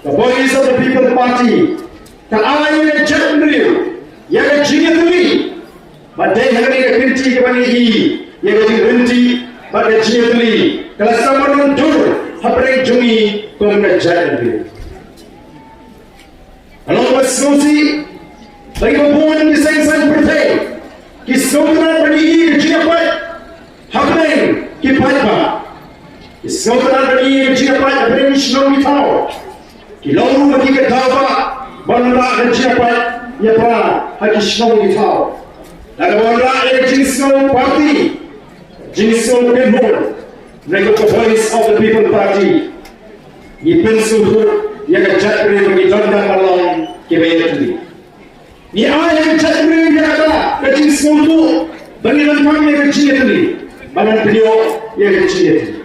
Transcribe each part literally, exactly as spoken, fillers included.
Ka Voice of the People Party ka ai ïa ka jaitbynriew ïa ka jingïatylli. Bad dei ha kane ka kynti kaba ngi i ïa ka jingryntih bad ka jingïatylli ka la sdang ban dur hapdeng jong ngi kum ka jaitbynriew. Ka long kaba sngewsih ba kiba bun ki seng saiñ pyrthei ki sngewtynnat ban ïohi ïa ka jingïapait hapdeng ki paidbah. Ki sngewtynnat ban ïohi ïa ka jingïapait hapdeng ki shnong ki thaw. Ki long ruh ma ki ka daw ba ban wanrah ka jingïapait ïapra ha ki shnong ki thaw. Da kaba wanrah ïa ka jingsngew party, jingsngew kynhun na ka Voice of the People Party. Ngi pynsngewthuh ïa ka jaitbynriew ba ngi don dang ban long kiba ïatylli. Ngi ai ïa ka jaitbynriew ïa kata ka jingsngewthuh ba ngi donkam ïa ka jingïatylli, ba ngan pynïoh ïa ka jingïatylli.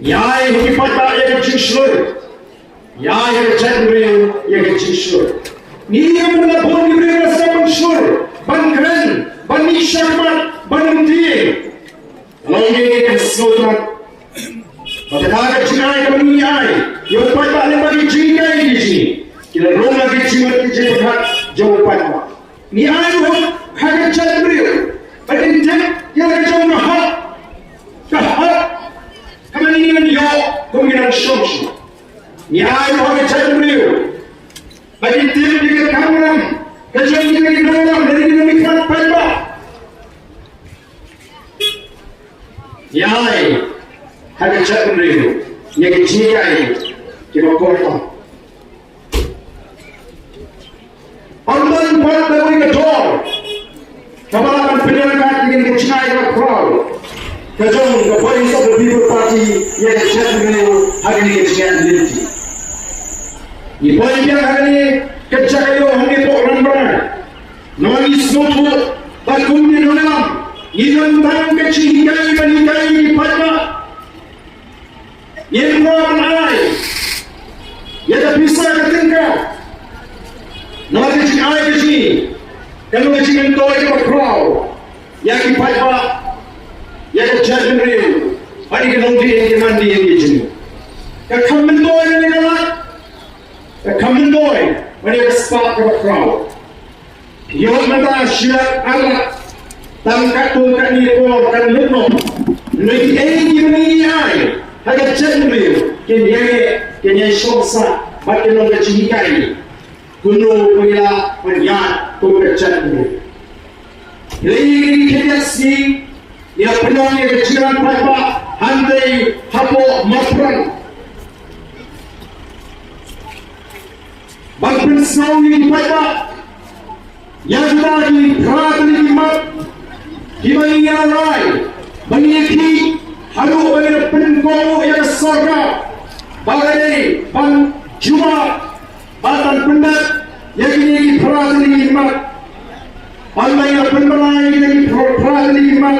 Ngi ai ha ki paidbah ïa ka jingshlur. Ngi ai ha ka jaitbynriew ïa ka jingshlur. Ngi ïa ka bun ki briew ba sdang ban shlur, ban kren, ban mih shakhmat, ban lynti. Ka long ïa ka sngewtynnat ba kata ka jingai kaba ngi ai ïa u paidbah lyngba ki jinghikai ki jong ngi, ki la rung ha ki jingmut ki jingpyrkhat jong u paidbah. Ngi ai ruh ha ka jaitbynriew ba kin tip ïa la ka jong ka hok, ka hok kaba ngi nang ïoh kum ki nongshong shnong. Ngi ai ruh ha ka jaitbynriew ba kin tip ïa ka kamram ka jong ki nongïalam, ïa ki nongmihkhmat paidbah. Ngi ai ha ka jaitbynriew ïa ki jinghikai kiba kongsan. Ym don pat kawei ka dor kaba lah ban pynïaid ïa kane ka jingai kaba khraw ka jong ka Voice of the People Party ïa ka jaitbynriew ha kane ka jingïaid lynti. Ngi poi biang ha kane ka jaka ïoh hangne hapoh Rambrai. Namar ngi sngewthuh ba kum ki nongïalam ngi don tang ka jinghikai ban hikai ïa ki paidbah. Ngim kwah ban ai ïa ka pisa ka tyngka. Namar ka jingai ka jong ngi ka long ka jingmyntoi kaba khraw ïa ki paidbah, ïa ka jaitbynriew bad ïa ki longdien ki mandien ki jong ngi. Ka kham myntoi ban ïa ka lad, ka kham myntoi ban ïa ka spah kaba khraw. Ïoh mynta shi lak ar lak tang katto katne por kan lut noh. Hynrei kiei kiba ngi ai ha ka jaitbynriew kin ïaineh, kin ïashong sah bad kin long ka jinghikai kumno ba ngi lah ban ïaid kum ka jaitbynriew. Hynrei ïa kine ki khyndiat sngi ngi la pynlong ïa ka jingwan paidbah hangtei hapoh Mawprang. Ban pynsngew ïa ki paidbah ïa kita ki phra tylli ki mat kiba ngi ïa rai ba ngi ïa khih haduh ba ngi la pynkob ïa ka sorkar ba ka dei ban jubab bad ban pyndep ïa kine ki phra tylli ki mat. Ban ba ngi la pynbna ïa kine ki phra tylli ki mat